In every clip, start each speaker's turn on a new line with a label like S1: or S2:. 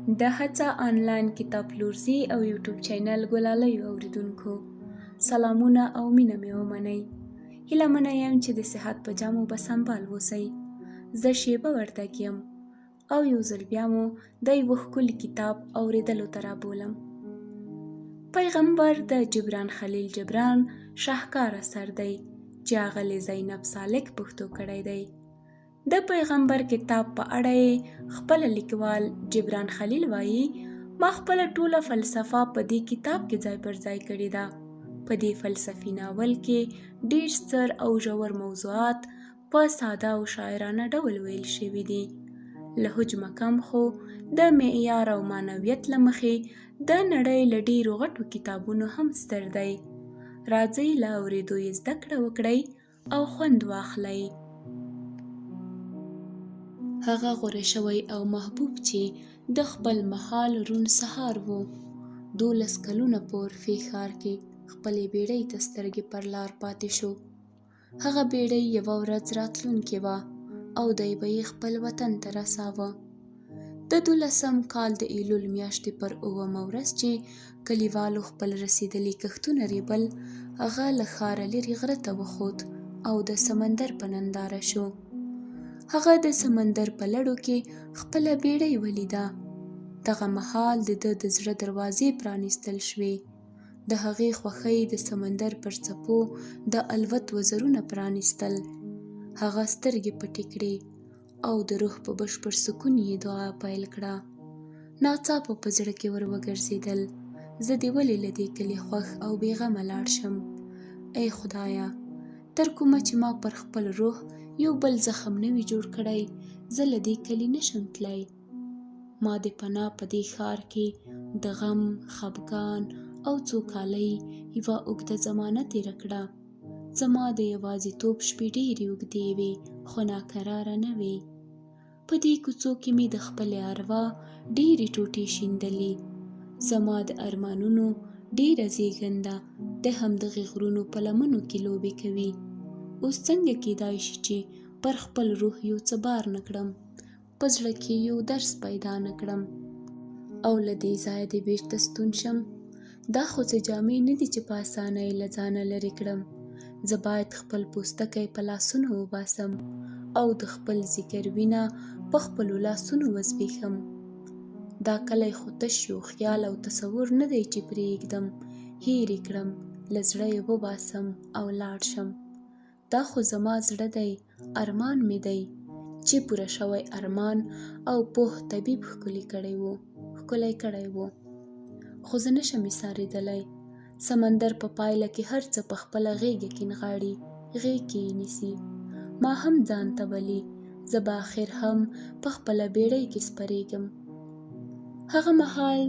S1: د هڅه آنلاین کتاب پلورځي او یوټیوب چینل ګلالیو اوریدونکو سلامونه او مینه مې ومنئ. هیله منه یم چې د صحت په جامو به سمبال اوسئ. زه شیبه وردګ یم او یو ځل بیا مو د یوه ښکلي کتاب اورېدلو ته رابولم. پیغمبر د جبران خلیل جبران شاهکار اثر دی چې اغلې زینب سالک پښتو کړی دی. د پیغمبر کتاب په اړه یې خپله لیکوال جبران خلیل وایي، ما خپله ټوله فلسفه په دې کتاب کې ځای پر ځای کړې ده. په دې فلسفي ناول کې ډېر ستر او ژور موضوعات په ساده او شاعرانه ډول ویل شوي دي. له حجمه کم خو د معیار او معنویت له مخې د نړۍ له ډېرو غټو کتابونو هم ستر دی. راځئ له اورېدو یې زده کړه وکړئ او خوند واخلئ. هغه غوره شوی او محبوب چې د خپل مهال روڼ سهار و، دولس کلونه په اورفې ښار کې خپلې بېړۍ ته سترګې پر لار پاتې شو. هغه بېړۍ یوه ورځ راتلونکې وه او دی به یې خپل وطن ته رساوه. د دولسم کال د ایلول میاشتې پر اوومه ورځ چې کلیوالو خپل رسېدلي کښتونه ریبل، هغه له ښاره لرې غره ته وخوت او د سمندر په ننداره شو. هغه د سمندر په لړو کې خپله بېړۍ ولیده. دغه مهال د ده د زړه دروازې پرانیستل شوې. د هغې خوښۍ د سمندر پر څپو د الوت وزرونه پرانیستل. هغه سترګې پټې کړې او د روح په بشپړ سکون یې دعا پیل کړه. ناڅاپه په زړه کې ور وګرځېدل، زه دې ولې له دې کلي خوښ او بې غمه لاړ شم؟ ای خدایه! تر کومه چې ما پر خپل روح یو بل زخم نه وي جوړ کړی، زه له دې کلي نه شم تلای. ما دې پناه په دې ښار کې د غم، خپګان او څوکالۍ یوه اوږده زمانه تېره کړه. زما د یوازیتوب شپې ډېرې اوږدې وې، خو ناکراره نه وې. په دې کوڅو کې مې د خپلې اروا ډېرې ټوټې شیندلې. زما د ارمانونو ډېره زېږنده د همدغې غرونو په لمنو کې لوبې کوي. اوس څنګه کېدای شي چې پر خپل روح یو څه بار نه کړم؟ په زړه کې يو درس پيدا نه کړم او له دې ځايه دې بېرته ستون شم. دا خو څه جامې نه دي چې په اسانه يې له ځانه لرې کړم. زه بايد خپل پوستکی په لاسونو وباسم او د خپل ځيګر وينه په خپلو لاسونو وزبېښم. دا کلی خو تش يو خيال او تصور نه دی چې پرې يې ږدم، هېر يې کړم، له زړه يې وباسم او لاړ شم. دا خو زما زړه دی، ارمان مې دی، چې پوره شوی ارمان او پوه طبیب ښکلي کړی وو، ښکلی کړی وو. خو زه نه شم ایسارېدلی. سمندر په پایله کې هر څه په خپله غېږه کې نغاړي، غېږ کې یې نیسي. ما هم ځان ته بلي، زه به اخر هم په خپله بېړۍ کې سپرېږم. هغه مهال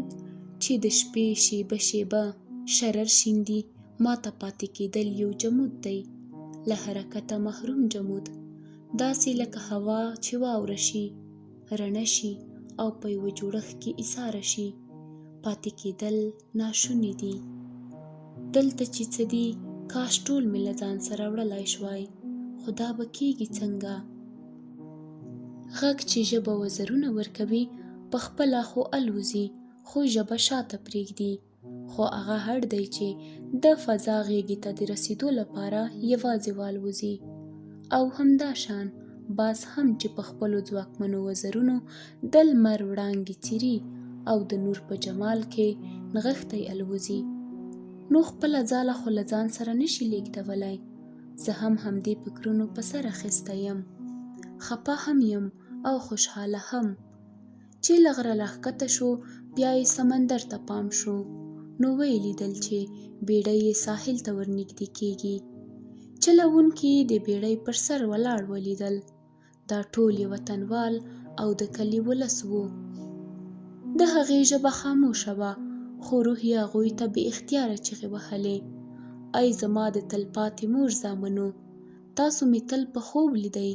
S1: چې د شپې شېبه شېبه شرر شیندي، ماته پاتې کېدل یو جمود دی، له حرکته محروم جمود، داسې لکه هوا چې واوره شي، رڼه شي او په یوه جوړښت کې ایساره شي. پاتې کېدل ناشوني دي. دلته چې څه دي، کاش ټول مې له ځان سره وړلای شوای، خو دا به کېږي څنګه؟ غږ چې ژبه وزرونه ورکوي، پخپله خو الوزي، خو ژبه شاته پرېږدي. خو هغه اړ دی چې د فضا غېږې ته د رسېدو لپاره یوازې والوزي. او همدا شان باز هم چې په خپلو ځواکمنو وزرونو د لمر وړانګې څیري او د نور په جمال کې نغښتی الوزي، نو خپله ځاله خو له ځان سره نه شي لېږدولای. زه هم همدې فکرونو په سر اخیستی یم. خپه هم یم او خوشحاله هم. چې له غره راښکته شو، بیا یې سمندر ته پام شو، نو ویې لیدل چې بېړۍ یې ساحل ته ورنږدې کېږي. چلوونکي یې د بېړۍ پر سر ولاړ ولیدل. دا ټول یې وطنوال او د کلي ولس وو. د هغې ژبه خاموشه وه، خو روح یې هغوی ته بې اختیاره چیغې وهلې، ای زما د تلپاتې مور زامنو! تاسو مې تل په خوب لیدئ،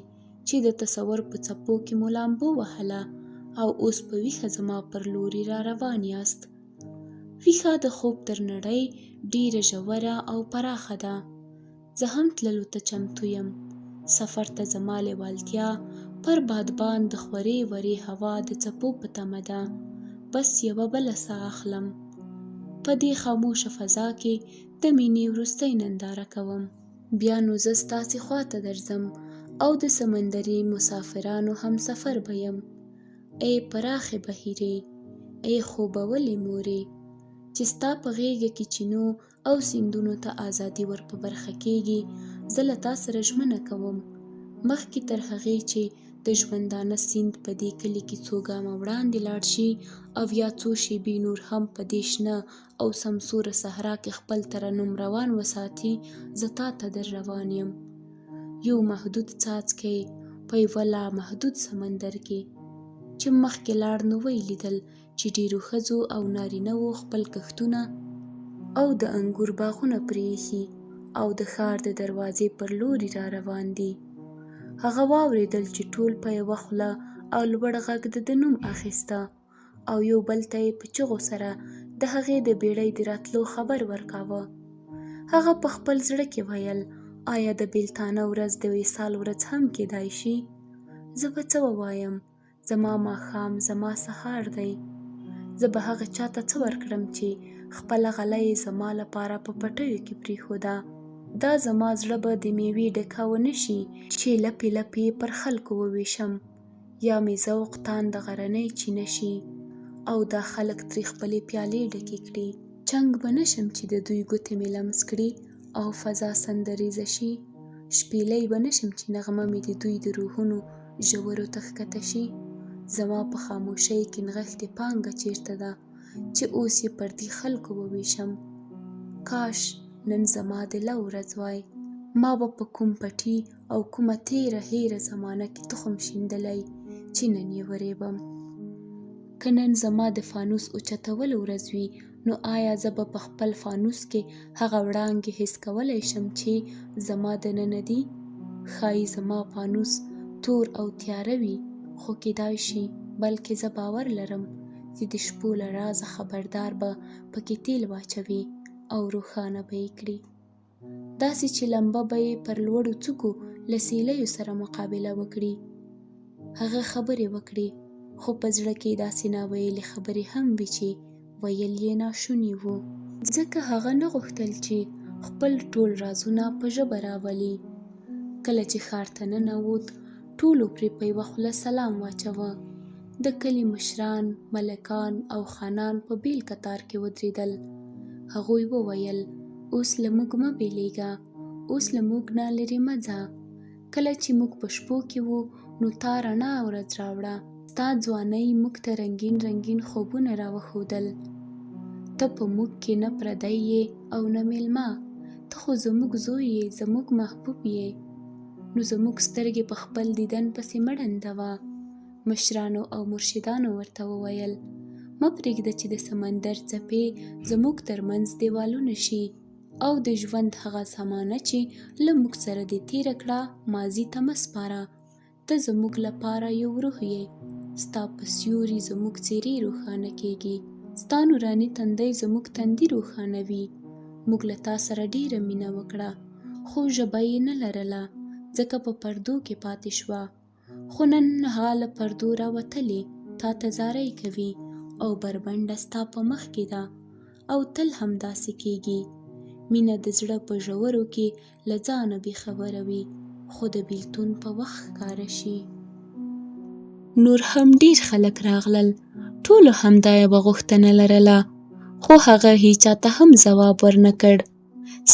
S1: چې د تصور په څپو کې مو لامبو وهله او اوس په ویښه زما پر لوري را روان یاست. ویښه د خوب تر نړۍ ډېره ژوره او پراخه ده. زه هم تللو ته چمتو یم. سفر ته زما لېوالتیا پر بادبان د خورې ورې هوا د څپو په تمه ده. بس یوه بله ساه اخلم. په دې خاموشه فضا کې د مینې وروستۍ ننداره کوم. بیا نو زه ستاسې خوا ته درځم او د سمندري مسافرانو همسفر به یم. ای پراخې بحیرې! ای خوبولې مورې! چې ستا په غېږه کې چینو او سیندونو ته ازادي ور په برخه کېږي، زه له تا سره ژمنه کوم، مخکې تر هغې چې د ژوندانه سیند په دې کلي کې څو ګامه وړاندې لاړ شي او یا څو شېبې نور هم په دې شنه او سمسوره صحرا کې خپل ترنم روان وساتي، زه تا ته در روان یم. یو محدود څاڅکی په یوه لا محدود سمندر کې. چې مخکې لاړ نو ویې لیدل چې ډېرو ښځو او نارینه وو خپل کښتونه او د انګور باغونه پرې ایښي او د ښار د دروازې پر لوري را روان دي. هغه واورېدل چې ټول په یوه خوله او لوړ غږ د ده نوم اخیسته او یو بل ته یې په چغو سره د هغې د بېړۍ د راتلو خبر ورکاوه. هغه په خپل زړه کې ویل، آیا د بېلتانه ورځ د وصال ورځ هم کېدای شي؟ زه به څه ووایم؟ زما ماښام زما سهار دی. زه به هغه چا ته څه ورکړم چې خپله غله یې زما لپاره په پټیو کې پرېښوده؟ دا زما زړه به د مېوې ډکه ونه شي چې لپې لپې یې پر خلکو ووېشم، یا مې ذوق تانده غرنۍ چینه شي او دا خلک ترې خپلې پیالې ډکې کړي. چنګ به نه شم چې د دوی ګوتې مې لمس کړي او فضا سندریزه شي، شپېلۍ به نه شم چې نغمه مې د دوی د روحونو ژورو ته ښکته شي. زما په خاموشۍ کې نغښتې پانګه چېرته ده چې اوس یې پر دې خلکو ووېشم؟ کاش نن زما د لو ورځ وای، ما به په کوم پټي او کومه تېره هېره زمانه کې تخم شیندلی چې نن یې ورېبم. که نن زما د فانوس اوچتولو ورځ وي، نو آیا زه به په خپل فانوس کې هغه وړانګې حس کولی شم چې زما دننه دي؟ ښايي زما فانوس تور او تیاره وي، خو کېدای شي، بلکې زه باور لرم چې د شپو له رازه خبردار به په کې تېل واچوي او روښانه به یې کړي. داسې چې لمبه به یې پر لوړو څوکو له سیلیو سره مقابله وکړي. هغه خبرې وکړې، خو په زړه کې داسې ناویلې خبرې هم وې چې ویل یې ناشوني وو. ځکه هغه نه غوښتل چې خپل ټول رازونه په ژبه راولي. کله چې ښار ته ننووت، ټولو پرې په یوه خوله سلام واچوه. د کلي مشران، ملکان او خانان په بېل کتار کې ودرېدل. هغوی وویل، اوس له موږ مه بېلېږه، اوس له موږ نه لرې مه ځه. کله چې موږ په شپو کې وو، نو تا رڼا ورځ راوړه. ستا ځوانۍ موږ ته رنګین رنګین خوبونه راوښودل. ته په موږ کې نه پردی یې او نه مېلمه. ته خو زموږ زوی یې، زموږ محبوب یې. نو زموږ سترګې په خپل دیدن پسې مه ړندوه. مشرانو او مرشدانو ورته وویل، مه پرېږده چې د سمندر څپې زموږ تر منځ دېوالونه شي او د ژوند هغه زمانه چې له موږ سره دې تېره کړه ماضي ته مه سپاره. ته زموږ لپاره یو روح یې، ستا په سیوري زموږ څېرې روښانه کېږي، ستا نوراني تندی زموږ تندي روښانوي. موږ له تا سره ډېره مینه وکړه، خو ژبه یې نه لرله، ځکه په پردو کې پاتې شوه. خو نن هغه له پردو راوتلې، تا ته زارۍ کوي او بربنډه ستا په مخ کې ده او تل همداسې کېږي. مینه د زړه په ژورو کې له ځانه بې خبره وي، خو د بېلتون په وخت ښکاره شي. نور هم ډېر خلک راغلل، ټولو همدا یوه غوښتنه لرله، خو هغه هیچا ته هم ځواب ورنه کړ.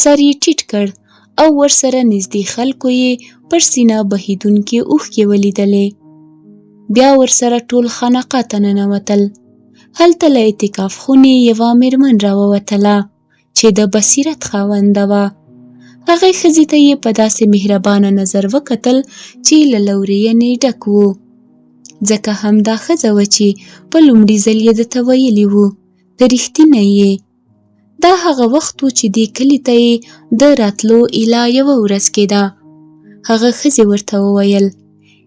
S1: سر یې ټیټ کړ او ورسره نږدې خلکو یې پر سینه بهیدونکې اوښکې ولیدلې. بیا ورسره ټول خانقاه ته ننوتل. هلته له اعتکاف خونې یوه میرمن راووتله چې د بصیرت خاونده وه. هغې ښځې ته یې په داسې مهربانه نظر وکتل چې له لورېینې ډک و. ځکه همدا ښځه وه چې په لومړي ځل یې ده ته ویلي وو، ته رښتینی یې. دا هغه وخت و چې دې کلي ته یې د راتلو ایله یوه ورځ کېده. هغه ښځې ورته وویل،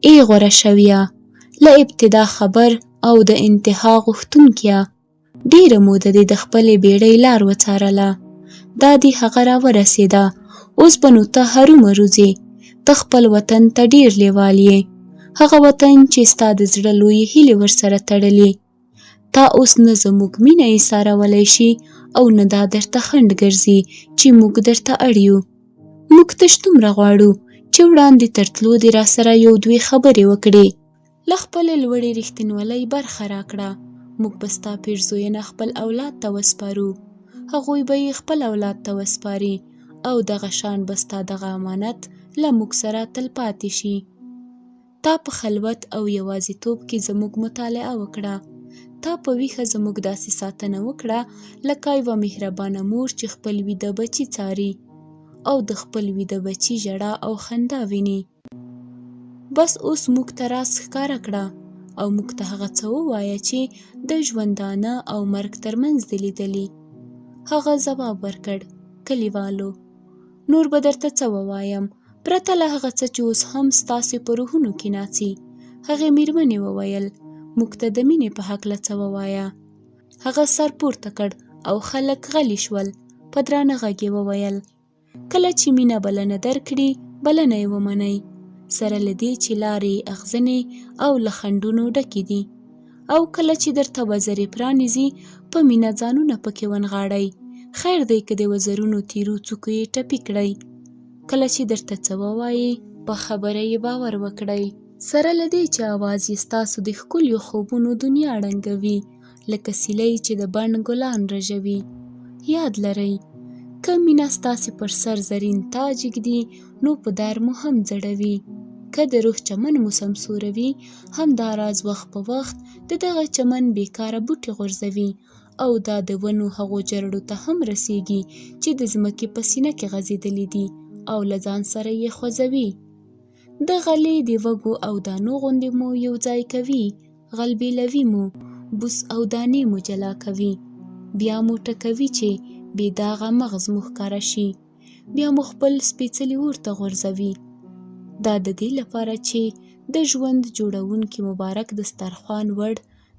S1: ای غوره شویه، له ابتدا خبر او د انتها غوښتونکیه، ډېره موده دې د خپلې بېړۍ لار وڅارله، دا دي هغه راورسېده، اوس به نو ته هرومرو ځې، ته خپل وطن ته ډېر لېوال یې، هغه وطن چې ستا د زړه لویې هیلې ورسره تړلي. تا اوس نه زموږ مینه ایسارولی شي او نه دا درته خنډ ګرځي چې موږ درته اړ یو. موږ تش دومره غواړو چې وړاندې تر تلو دې راسره یو دوې خبرې وکړې. له خپلې لوړې رښتینولۍ برخه راکړه، موږ به ستا پېرزوینه خپل اولاد ته وسپارو، هغوی به یې خپل اولاد ته وسپاري او دغه شان به ستا دغه امانت له موږ سره تلپاتې شي. تا په خلوت او یوازیتوب کې زموږ مطالعه وکړه. تا په ویښه زموږ داسې ساتنه وکړه لکه یوه مهربانه مور چې خپل ویده بچي څاري او د خپل ویده بچي ژړا او خندا ویني. بس اوس موږ ته راز ښکاره کړه او موږ ته هغه څه ووایه چې د ژوندانه او مرګ تر منځ دې لیدلي. هغه ځواب ورکړ، کلیوالو! نور به درته څه ووایم، پرته له هغه څه چې اوس هم ستاسې په روحونو کې ناڅي. هغې میرمنې وویل، موږ ته د مینې په هکله څه ووایه. هغه سر پورته کړ او خلک غلي شول. په درانه غږ یې وویل، کله چې مینه بلنه درکړي، بلنه یې ومنئ، سره له دې چې لارې یې اغزنې او له خنډونو ډکې دي. او کله چې درته وزرې پرانیزي، په مینه ځانونه پکې ونغاړئ، خیر دی که د وزرونو تیرو څوکو یې ټپي کړئ. کله چې درته څه ووایي، په خبره یې باور وکړئ، سره له دې چې اواز یې ستاسو د ښکلیو خوبونو دنیا ړنګوي، لکه سیلۍ چې د بڼ ګلان رژوي. یاد لرئ، که مینه ستاسې پر سر زرین تاج ږدي، نو په دار مو هم ځړوي. که د روح چمن مو سمسوروي، همدا راز وخت په وخت د دغه چمن بېکاره بوټي غورځوي او دا د ونو هغو جرړو ته هم رسېږي چې د ځمکې په سینه کې غځېدلي دي او له ځان سره یې خوځوي. د غلې د وږو او دانو غوندې مو یو ځای کوي، غلبېلوي مو، بوس او دانې مو جلا کوي، بیا مو ټکوي چې بې داغه مغز مو ښکاره شي. بیا مو خپل سپېڅلي اور ته غورځوي. دا د دې لپاره چې د ژوند جوړوونکي مبارک دسترخوان وړ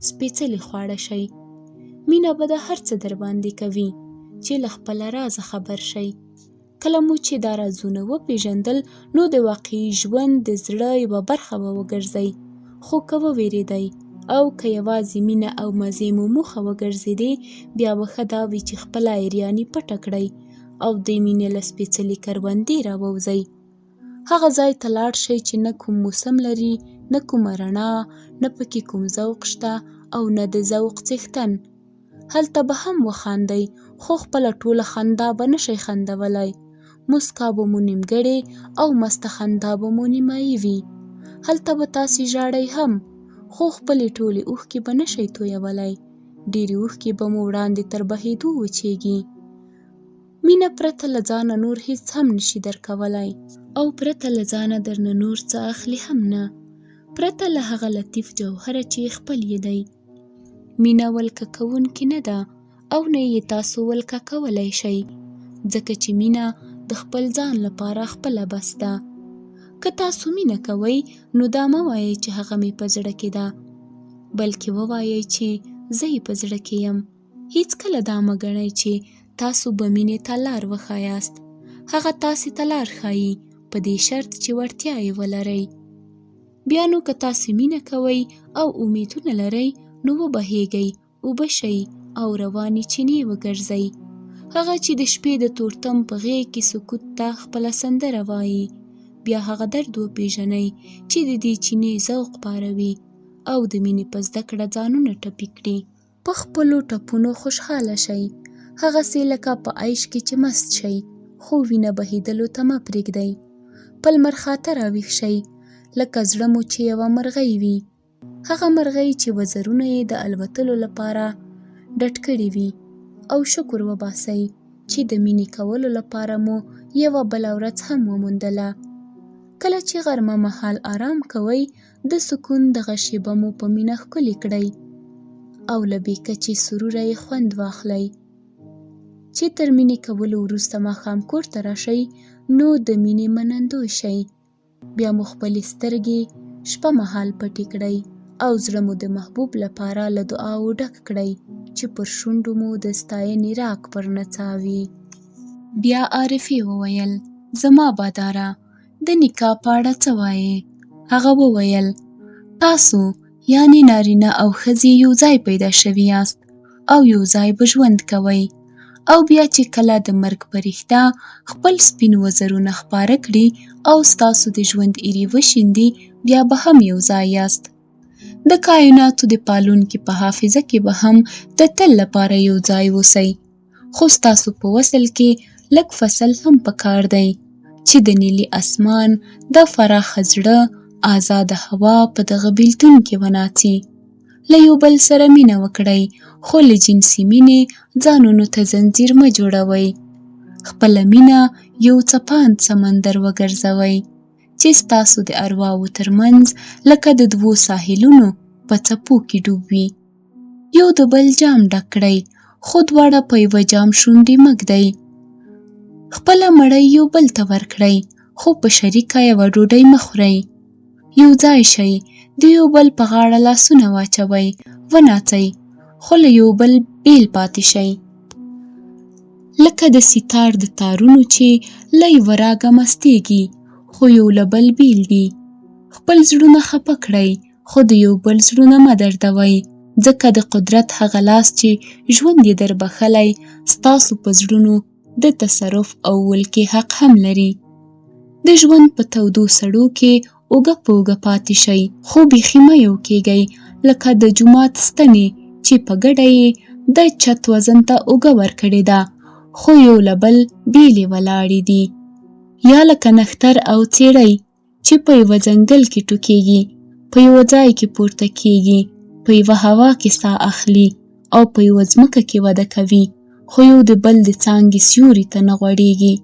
S1: سپېڅلي خواړه شئ. مینه به دا هر څه درباندې کوي چې له خپله رازه خبر شئ. کله مو چې دا رازونه وپېژندل نو د واقعي ژوند د زړه یوه برخه به وګرځئ. خو که ووېرېدئ او که یوازې مینه او مزې مو موخه وګرځېدې بیا به ښه دا وي چې خپله عریاني پټه کړئ او د مینې له سپېڅلې کروندې راووځئ. هغه ځای ته لاړ شئ چې نه کوم موسم لري، نه کومه رڼا، نه پکې کوم ذوق شته او نه د ذوق څښتن. هلته به هم وخاندئ، خو خپله ټوله خندا به نه شئ خندولای. موسکا به مو نیمګړې او مسته خندا به مو نیمایي وي. هلته به تاسې ژاړئ هم، خو خپلې ټولې اوښکې به نه شئ تویولای. ډېرې اوښکې به مو وړاندې تر بهېدو وچېږي. مینه پرته له ځانه نور هیڅ هم نشي درکولای. او پرته له ځانه درنه نور څه اخلي هم نه. پرته له هغه لطیف جوهره چې خپل یې دی. مینه ولکه کوونکې نه ده او نه یې تاسو ولکه کولای شئ. ځکه چې مینه د خپل ځان لپاره خپله بس ده. که تاسو مینه کوئ نو دا مه وایئ چې هغه مې په زړه کې ده. بلکې ووایئ چې زه یې په زړه کې یم. هیڅکله دا مه ګڼئ چې تاسو به مینې ته لار وښایاست. هغه تاسې ته لار ښایي، په دې شرط چې وړتیا یې ولرئ. بیا نو که تاسې مینه کوئ او امیدونه لرئ، نو وبهیږئ، اوبه شئ او روانې چینې وګرځئ. هغه چې د شپې د تورتم په غېږ کې سکوت ته خپله سندره وایي، بیا هغه درد وپېژنئ چې د دې چینې ذوق پاروي او د مینې په زده کړه ځانونه ټپي کړي. په خپلو ټپونو خوشحاله شئ، هغسې لکه په عیش کې چې مست شئ، خو وینه بهېدلو ته مه پرېږدئ. په لمرخاته راویښ شئ، لکه زړه مو چې یوه مرغۍ وي، هغه مرغۍ چې وزرونه یې د الوتلو لپاره ډډ کړي وي، او شکر وباسئ چې د مینې کولو لپاره مو یوه بله ورځ هم وموندله. کله چې غرمه مهال آرام کوئ، د سکون دغه شېبه مو په مینه ښکلې کړئ او له بې کچې سروره یې خوند واخلئ. چې تر مینې کولو وروسته ماښام کور ته راشئ، نو د مینې منندوی شئ. بیا مو خپلې سترګې شپه مهال پټې کړئ او زړه مو د محبوب لپاره له دعاوو ډک کړئ چې پر شونډو مو د ستاینې راک پر نڅا وي. بیا عارفې وویل، زما باداره! د نکاح په اړه څه وایې؟ هغه وویل، تاسو یعنې نارینه او ښځې یو ځای پیدا شوي یاست او یو ځای به ژوند کوئ. او بیا چې کله د مرګ پرښته خپل سپین وزرونه خپاره کړي او ستاسو د ژوند ایرې وشیندي، بیا به هم یو ځای یاست. د کایناتو د پالونکي په حافظه کې به هم د تل لپاره یو ځای اوسئ. خو ستاسو په وصل کې لږ فصل هم پکار دی چې د نیلي اسمان د فراخه زړه آزاده هوا په دغه بیلتون کې وناڅي. له یو بل سره مینه وکړئ، خو له جنسي مینې ځانونو ته ځنځیر مه جوړوئ. خپله مینه یو څپاند سمندر وګرځوئ چې ستاسو د ارواوو تر منځ لکه د دوو ساحلونو په څپو کې ډوب وي. یو د بل جام ډک کړئ، خو دواړه په یوه جام شونډې مه ږدئ. خپله مړۍ یو بل ته ورکړئ، خو په شریکه یوه ډوډۍ مه خورئ. یو ځای شئ، د یو بل په غاړه لاسونه واچوئ، وناڅئ، خو له یو بل بېل پاتې شئ. لکه د سیتار د تارونو چې له یوه راګه مستېږي، خو یو له بل بېل دي. خپل زړونه خپه کړئ، خو د یو بل زړونه مه دردوئ، ځکه د قدرت هغه لاس چې ژوند یې در بښلی، ستاسو په زړونو د تصرف او ولکې حق هم لري. د ژوند په تودو سړو کې اوږه په اوږه پاتې شئ، خو بیخي مه یو کېږئ، لکه د جومات ستنې چې په ګډه یې د چت وزن ته اوږه ورکړې ده، خو یو له بل بېلې ولاړې دي. یا لکه نښتر او څېړۍ چې په یوه ځنګل کې ټوکېږي، په یوه ځای کې پورته کېږي، په یوه هوا کې ساه اخلي او په یوه ځمکه کې وده کوي، خو یو د بل د څانګې سیوري ته نه غوړېږي.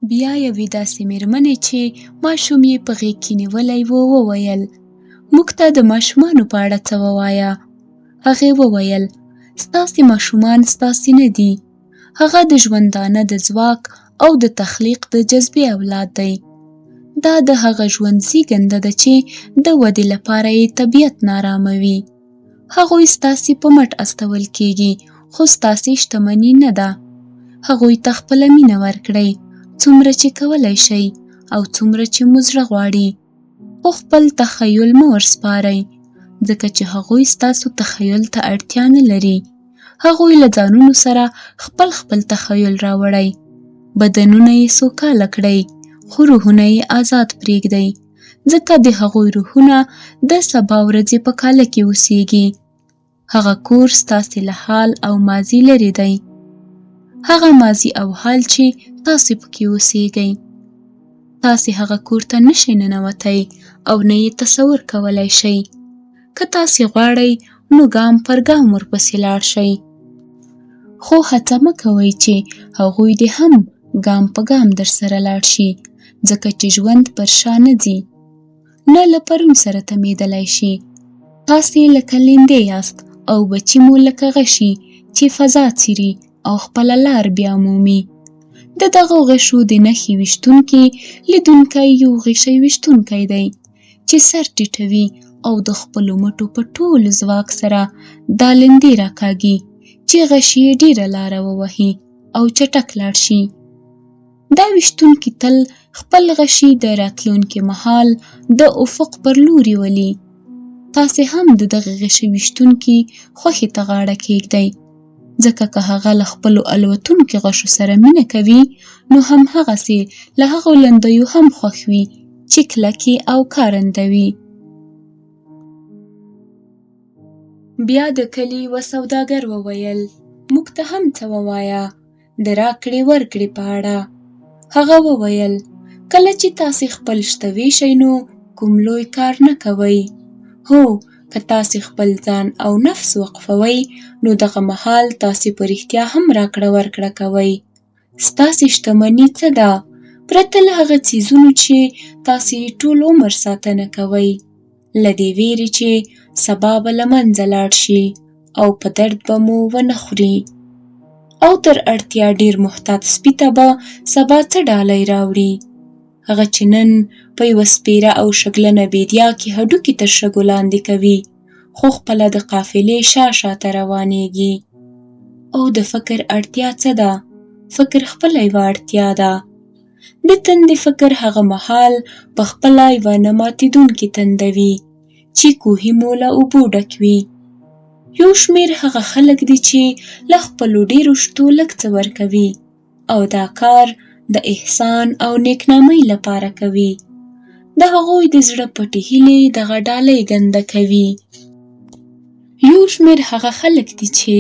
S1: بیا یوې داسې مېرمنې چې ماشوم یې په غېږ کې نیولی و، وویل، موږ ته د ماشومانو په اړه څه ووایه. هغې وویل، ستاسې ماشومان ستاسې نه دي. هغه د ژوندانه د ځواک او د تخلیق د جذبې اولاد دی. دا د هغه ژوند زیږنده ده چې د ودې لپاره یې طبیعت ناراموي. هغوی ستاسې په مټ استول کېږي، خو ستاسې شتمني نه ده. هغوی ته خپله مینه ورکړئ، څومره چې کولی شئ او څومره چې مو زړه غواړي. خو خپل تخیل مه ورسپارئ، ځکه چې هغوی ستاسو تخیل ته اړتیا نه لري. هغوی له ځانونو سره خپل خپل تخیل راوړی. بدنونه یې سوکاله کړئ، خو روحونه یې آزاد پرېږدئ، ځکه د هغوی روحونه د سبا ورځې په کاله کې اوسېږي. هغه کور ستاسې له حال او ماضي لرې دی، هغه ماضي او حال چې تاسې پکې اوسېږئ. تاسې هغه کور ته نشئ ننوتی او نه یې تصور کولی شئ. که تاسې غواړئ نو ګام پر ګام ورپسې لاړ شئ، خو هڅه مه کوئ چې هغوی دې هم ګام په ګام درسره لاړ شي، ځکه چې ژوند پر شا نه ځي، نه له پرون سره تمېدلی شي. تاسې لکه لیندۍ یاست او بچي مو لکه غشي چې فضا څیري او خپله لار بیا مومي. د دغو غشو د نښې ویشتونکي لیدونکی یو غشی ویشتونکی دی چې سر ټیټوي او د خپلو مټو په ټول ځواک سره دا لیندۍ راکاږي چې غشي یې ډېره لاره ووهي او چټک لاړ شي. دا ویشتونکي تل خپل غشي د راتلونکي مهال د افق پر لوري ولي. تاسې هم د دغه غشي ویشتونکي خوښې ته غاړه کېږدئ، ځکه که هغه له خپلو الوتونکو غشو سره مینه کوي، نو همهغسې له هغو لندیو هم خوښ وي چې کلکې او کارنده وي. بیا د کلي یوه سوداګر وویل، موږ ته هم څه ووایه. د راکړې ورکړې په اړه. هغه وویل، کله چې تاسې خپل شته ویشئ نو کوم لوی کار نه کوئ. هو، که تاسې خپل ځان او نفس وقفوئ نو دغه مهال تاسې په رښتیا هم راکړه ورکړه کوئ. ستاسې شتمني څه ده پرته له هغه څیزونو چې تاسې یې ټول عمر ساتنه کوئ؟ له دې وېرې چې سبا به له منځه لاړ شي او په درد به مو ونه خوري. او تر اړتیا ډېر محتاط سپي ته به سبا څه ډالۍ راوړي؟ هغه چې نن په یوه سپېره او شګلنه بېدیا کې هډوکي تر شګو لاندې کوي، خو خپله د قافلې شا شاته روانېږي. او د فکر اړتیا څه ده؟ فکر خپله یوه اړتیا ده. د تندې فکر هغه مهال په خپله یوه نه ماتېدونکې تنده وي، چې کوهي مو له اوبو ډک وي. یو شمېر هغه خلک دي چې له خپلو ډېرو شتو لږ څه ورکوي او دا کار د احسان او نیکنامۍ لپاره کوي. د هغوی د زړه پټې هیلې دغه ډالۍ ګنده کوي. یو شمېر هغه خلک دي چې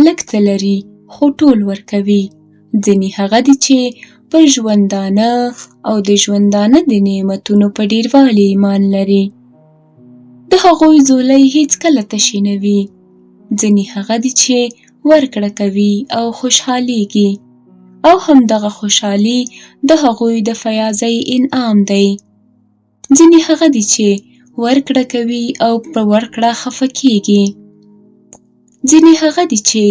S1: لږ څه لري خو ټول ورکوي. ځینې هغه دي چې پر ژوندانه او د ژوندانه د نعمتونو په ډېروالي ایمان لري. د هغوی ځولۍ هیڅکله تشې نه وي. ځینې هغه دي چې ورکړه کوي او خوشحالیږي او همدغه خوشحالي د هغوی د فیاضۍ انعام دی. ځینې هغه دي چې ورکړه کوي او په ورکړه خفه کیږي. ځینې هغه دي چې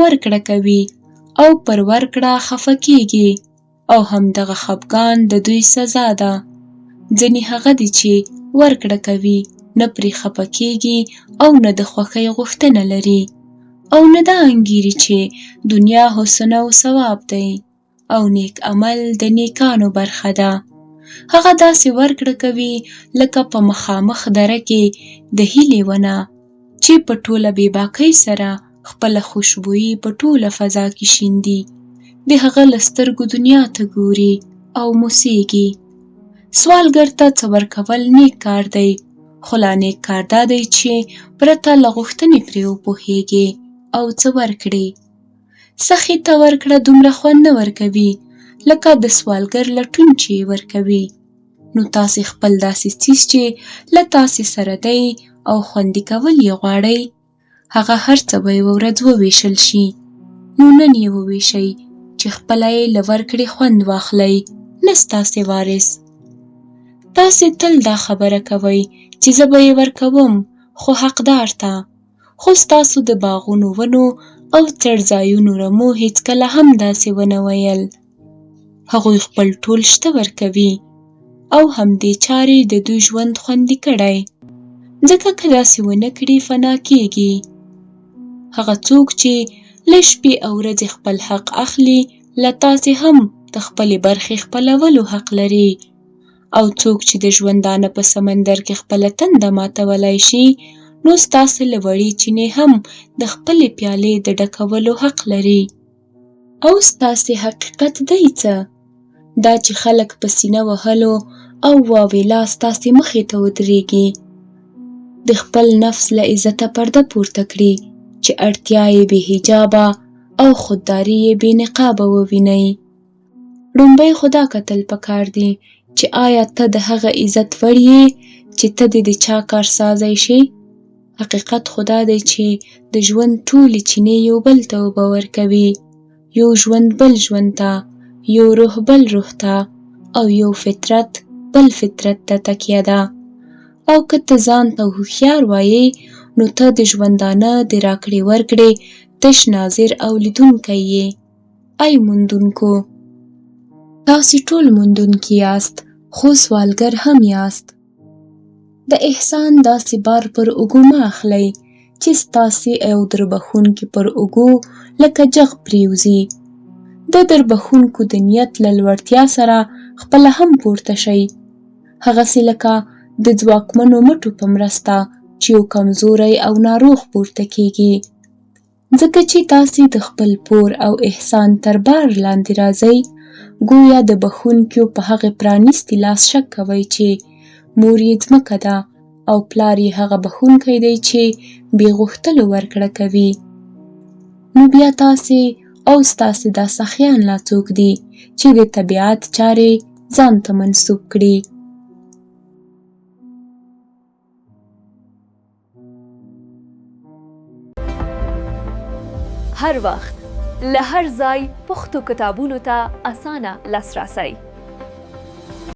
S1: ورکړه کوي او پر ورکړه خفه کیږي او همدغه خفګان د دوی سزا ده. ځینې هغه دي چې ورکړه کوي، نه پرې خپه کیږي او نه د خوښۍ غوښتنه لري او نه دا انګیري چې دنیا حسن او ثواب دی. او نیک عمل د نیکانو برخه ده. هغه داسې ورکړه کوي لکه په مخامخ دره کې د هیلې ونه چې په ټوله بېباکۍ سره خپله خوشبويي په ټوله فضا کې شیندي. د هغه له سترګو دنیا ته ګوري او موسیږي. سوالګر ته څه ورکول نیک کار دی، خو لا نیک کار دا دی چې پرته له غوښتنې پرې وپوهیږې او څه ورکړې. سخي ته ورکړه دومره خوند نه ورکوي لکه د سوالګر لټون چې یې ورکوي. نو تاسې خپل داسې څیز چې له تاسې سره دی او خوندي کول یې غواړئ، هغه هر څه به یوه ورځ وویشل شي. نو نن یې وویشئ چې خپله یې له ورکړې خوند واخلئ، نه ستاسې وارث. تاسې تل دا خبره کوئ چې زه به یې ورکوم، خو حقدار ته. خو ستاسو د باغونو ونو او څړځایونو رمو هیڅکله هم داسې ونه ویل. هغوی خپل ټول شته ورکوي او همدې چارې د دوی ژوند خوندي کړی، ځکه که داسې ونه کړي فنا کیږي. هغه څوک چې له شپې او ورځې خپل حق اخلي له تاسې هم د خپلې برخې خپلولو حق لري. او څوک چې د ژوندانه په سمندر کې خپله تنده ماتولای شي، نو ستاسې له وړې چینې هم د خپلې پیالې د ډکولو حق لري. او ستاسې حقیقت دی څه؟ دا چې خلک په سینه وهلو او واویلا ستاسې مخې ته ودرېږي، د خپل نفس له عزته پرده پورته کړي چې اړتیا یې بې حجابه او خودداري یې بې نقابه ووینئ. ړومبی خو دا کتل پکار دي چې آیا ته د هغه عزت وړ یې چې ته دې د چا کارسازی شې؟ حقیقت خو دا دی چې د ژوند ټولې چینې یو بل ته اوبه ورکوي، یو ژوند بل ژوند ته، یو روح بل روح ته او یو فطرت بل فطرت ته تکیه ده. او که ته ځان ته هوښیار وایې نو ته د ژوندانه د راکړې ورکړې تش ناظر او لیدونکی یې. ای موندونکو! تاسې ټول موندونکي یاست، خو سوالګر هم یاست. د احسان داسې بار پر اوږو مه اخلئ چې ستاسې او دربښونکي پر اوږو لکه جغ پرېوځي. د دربښونکو د نیت له لوړتیا سره خپله هم پورته شئ، هغسې لکه د ځواکمنو مټو په مرسته چې یو کمزوری او ناروغ پورته کېږي. ځکه چې تاسې د خپل پور او احسان تر بار لاندې راځئ، ګویا د بښونکيو په هغې پرانیستي لاس شک کوئ چې مور یې ځمکه ده او پلار یې هغه بښونکی دی چې بې غوښتلو ورکړه کوي. نو بیا تاسې او ستاسې دا سخیان لا څوک دي چې د طبیعت چارې ځان ته منسوب کړي؟
S2: هر وخت له هر ځای پښتو کتابونو ته اسانه لاسرسی.